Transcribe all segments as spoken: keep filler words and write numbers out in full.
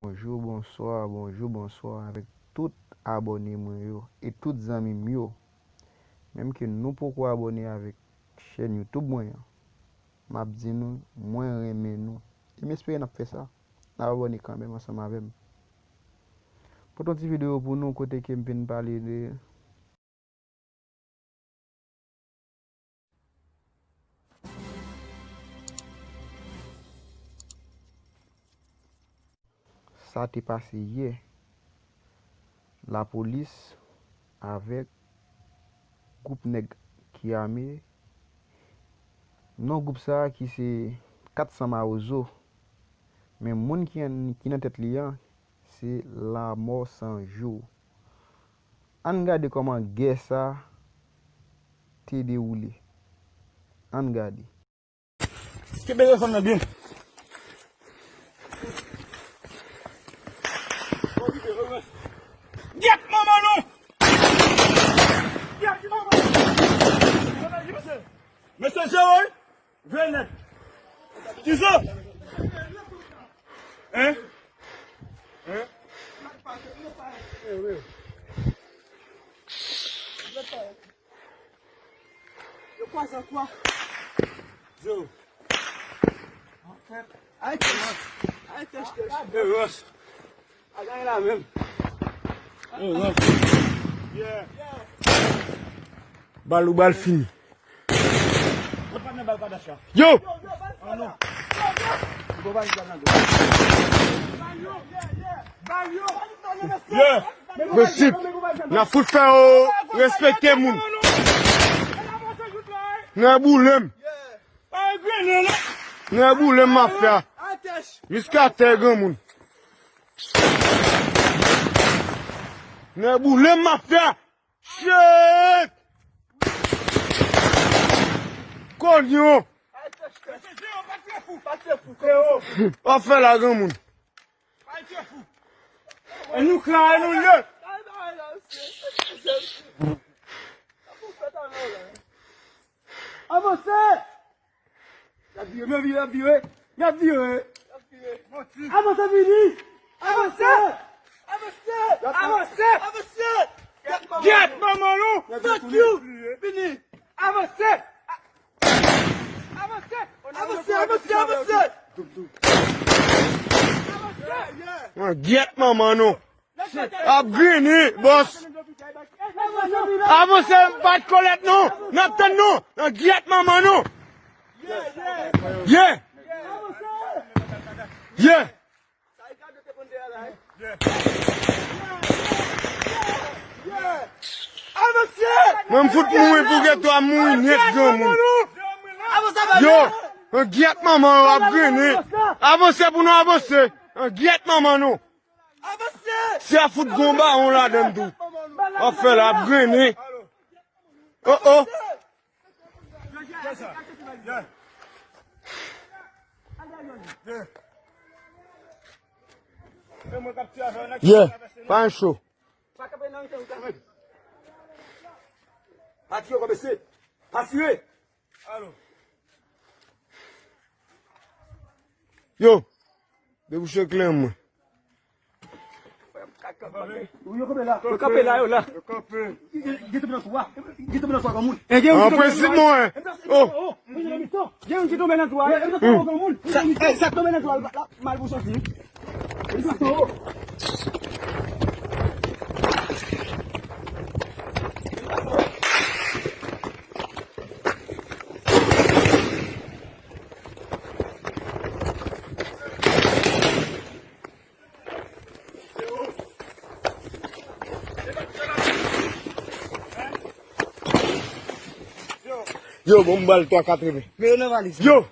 Bonjou, bonswa, bonjou, bonswa avèk tout abòne mwen yo e tout zanmi m yo. Menm ke nou poko abòne avèk chèn YouTube mwen an, m ap di nou, mwen renmen nou. E m espere n ap fè sa. N ap abòne kanmenm ansanm avè m. Pote yon ti videyo pou nou kote ke m vin pale de Sa te pase yè. Lapolis avèk gwoup nèg ki ame. Non gwoup sa a ki se Kat San Mawozo. Men moun ki an, ki nan tèt li an, se Lanmò San Jou. Ann gade kòman gè sa te dewoule. Ann gade. Kenbe telefòn nan byen. Gyèt manman nou! Gyèt manman nou! Mesye Zewo, wi. Vye nèg. Kizo? Hein? Hein? Yo kwaze an twa. Zewo. Arete. Arete, arete. Eros. A gagné la menm. Eros. Yeah. Bal ou bal fini. Yo! Yo! Prensip. N ap fout fè yo respekte moun. Nan boule m. Nan boule m mafya. Jiska tè granmoun. Nan boule m mafya. Shit! Konyon! W ap fè la granmoun. E nou kla, e nou lye. Avanse! Y ap vire, men vire, y ap vire. Y ap vire. Avanse, vini. Avanse. Avanse. Avanse. Avanse. Gyèt manman nou. Fuck you. Vini. Avanse. Avanse. Avanse, avanse, avanse. Avanse. Mwen gyèt manman nou. Ap grine, bòs. Avanse, bat kolèt nou. N ap tann nou. Nan gyèt manman nou. Yeah. Yeah. Mwen m fout mouri pou geto a mouri nèt granmoun. Yo, nan gyèt manman yo ap grine. Avanse pou nou avanse. Nan gyèt manman nou. Si a fout gon bawon ladann tou. W ap fè la ap grennen. Oh, oh. Yeah, pa yon cho. Pati yo kòmanse. Pati yo. Yo, debouche kleren mwen. Yo kanpe la. Yo kanpe la, yo la. Yo tonbe nan twa. Yo tonbe nan twa granmoun. An prensip mwen. Oh. Gen youn ki tonbe nan twa. Sa k tonbe nan twa. Mal pou soti. Yo, bon, m ba l twa katreven. Men yo nan valiz. Yo!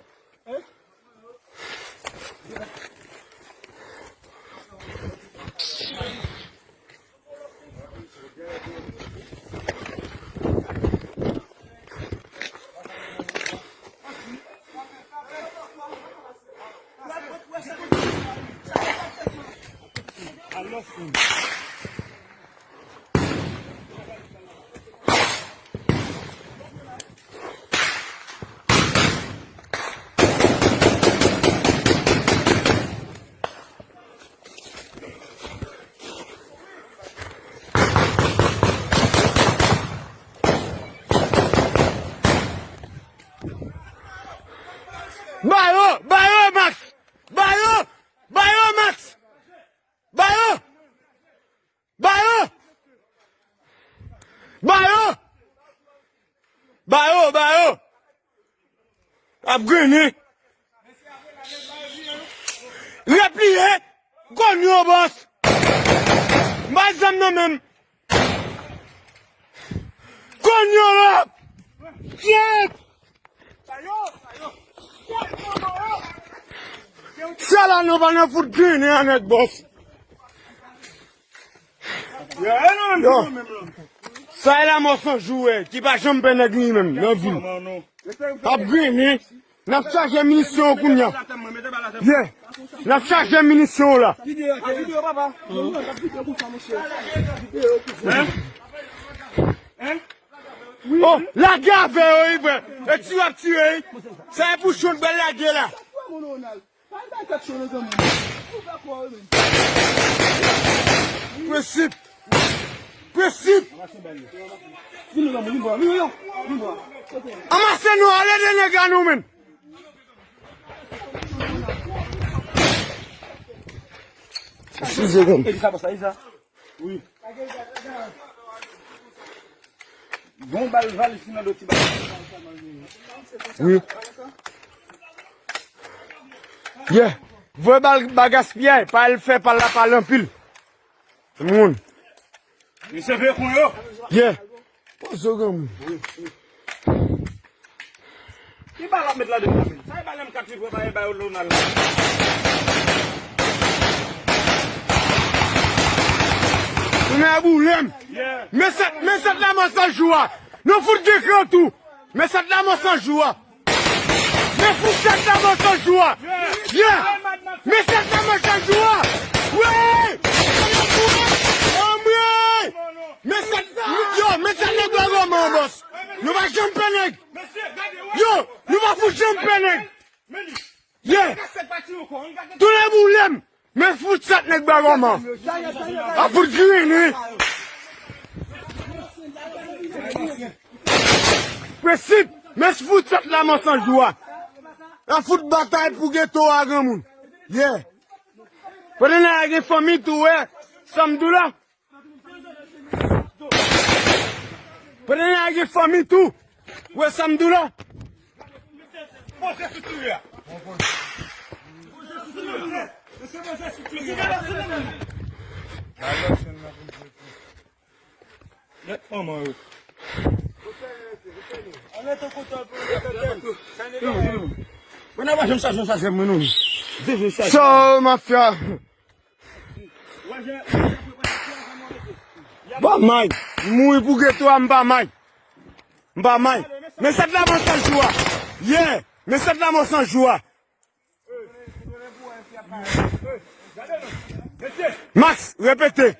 Grennen. Repliye. Konyo bòs. M bay zam nan menm. Konyo lòp. Kyèt. Sa la nou pa nan fout grennen an nèg bòs. Yo, sa e Lanmò San Jou, wè, ki pa janm pè nèg li menm nan vil. Ap grennen. N ap chaje minisyon kounya. Yeah. N ap chaje minisyon la. Oh, lage avè yo, wi, frè. E ti w ap tire, wi. Sa e pou chon bèl lage la. Prensip. Prensip. Anmase nou, ale de nèg a nou, menm. Eskize, menm. Wi. Gon bal valis nan do ti bal. Wi. Yeah. Voye bal ba gaspiyay, pa al fè pal la pale anpil. Moun. Misye veye kon yo. Yeah. Poze w granmoun. Ki bal w ap met ladan la menm? Sa e bal M kat li pran pa e bay Lonal la. Tounen a boulem. Yeah. Men sèt, men sèt Lanmò San Jou a. Nou fout dekran tou. Men sèt Lanmò San Jou a. Men fout sèt Lanmò San Jou a. Yeah. Men sèt Lanmò San Jou a. Wi. Anmwe. Men sèt, yo, men sèt nèg la gòman, bòs. Nou pa janm pè nèg. Yo, nou pa fout janm pè nèg. Yeah. Tounen boulem. Men fout sèt nèg ba gòman. A fout grennen. Prensip. Men fout sèt Lanmò San Jou a. A fout batay pou geto a granmoun. Yeah. Pandan n a gen fanmi tou, wè. Sa m di w la. Pandan n a gen fanmi tou. Wè sa m di w la. Poze sou tire a. Poze sou tire a. Mesye, poze sou tire a. Nèt manman yo. Mwen nan pa janm chaje yon chaje mwen non. Deje chaje. So, mafya. Ba may. M mouri pou geto a, m pa may. M pa may. Men sèt Lanmò San Jou a. Yeah. Men sèt Lanmò San Jou a. Max, repete.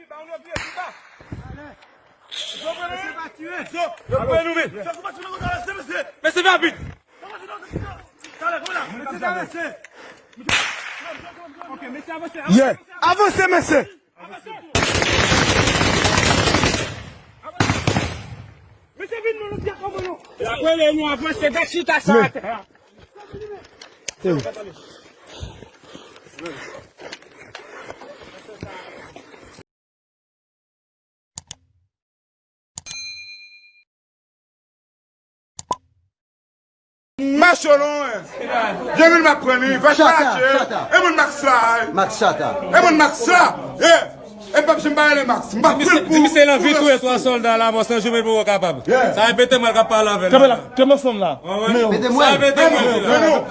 Mesye, vin rapid. Yeah. Avanse, mesye. Mesye, vin, nou, nou, nou. Kwele nou avanse, gad chita sa atè. Mache non, eh. Vye moun m ap pran li, va chache. E moun Max la, eh. Max Chata. E moun Max la, eh. E pap janm pa rele Max. M pa pran l pou. Di misye l anvi touye twa sòlda la, bon, san jou men poko kapab. Sa repete mwen k ap pale avè l. Kenbe la, kenbe ansanm la. Mete mwen. Sa repete mwen la.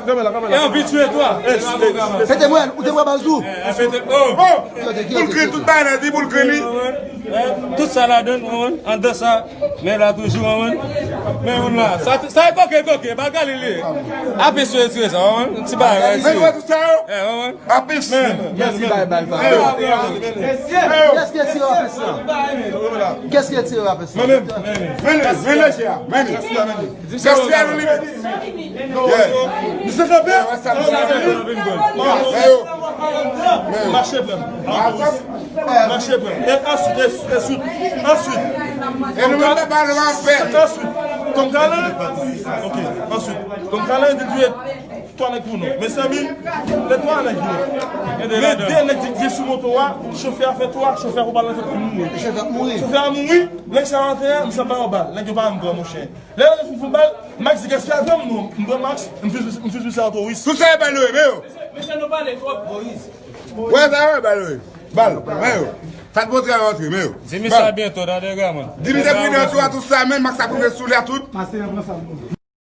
Kenbe la, kenbe la. E anvi touye twa. Pete mwen, ou te pran bal tou. Pou l kre tout bagay la, di pou l kre li. Tout sa ladann, ou konprann? Anndan sa, men la toujou, ou konprann? Men moun la. Sa, sa e koke, koke, bagay li ye. Ape sou retire sa, ou konprann? Ti bagay, retire. Men nou wè tout sa yo? Ape sou. Mèsi, bay bal sa. Kès ki retire ape sa? Kès ki retire ape sa? Mwen menm. Men li, men li, men li. Gaspiyay nou li menm. Misye kanpe. Mache frè m. Mache frè m. E answit, e, e answit. Answit. E nou menm pa pale anpè. Answit. Tom Kalan. Ok, answit. Tom Kalan, di dwe. Twa nèg pou nou. Mezanmi, lè twa nèg yo. Gen de nèg ki vin sou moto a, chofè a fè twa, chofè a pou bal nan tèt li mouri. Chofè a mouri. Chofè a mouri, nèg sa antre a, m sa ba yo bal. Nèg yo pa yon gran monchè. Lè yo fin fè bal, Max di gaspiya zam nou. M pran Max, m fin m fin sa touris. Tout sa e bal yo ye, men yo. Mesye nou pale twòp. Wè sa yo bal yo ye. Bal, men yo. Sa t montre a antre, men yo. Di mi sa byento, tande, granmoun. Di mi se pridan tou a tout sa, men Max ap rive sou li a tout. Max te pran sa.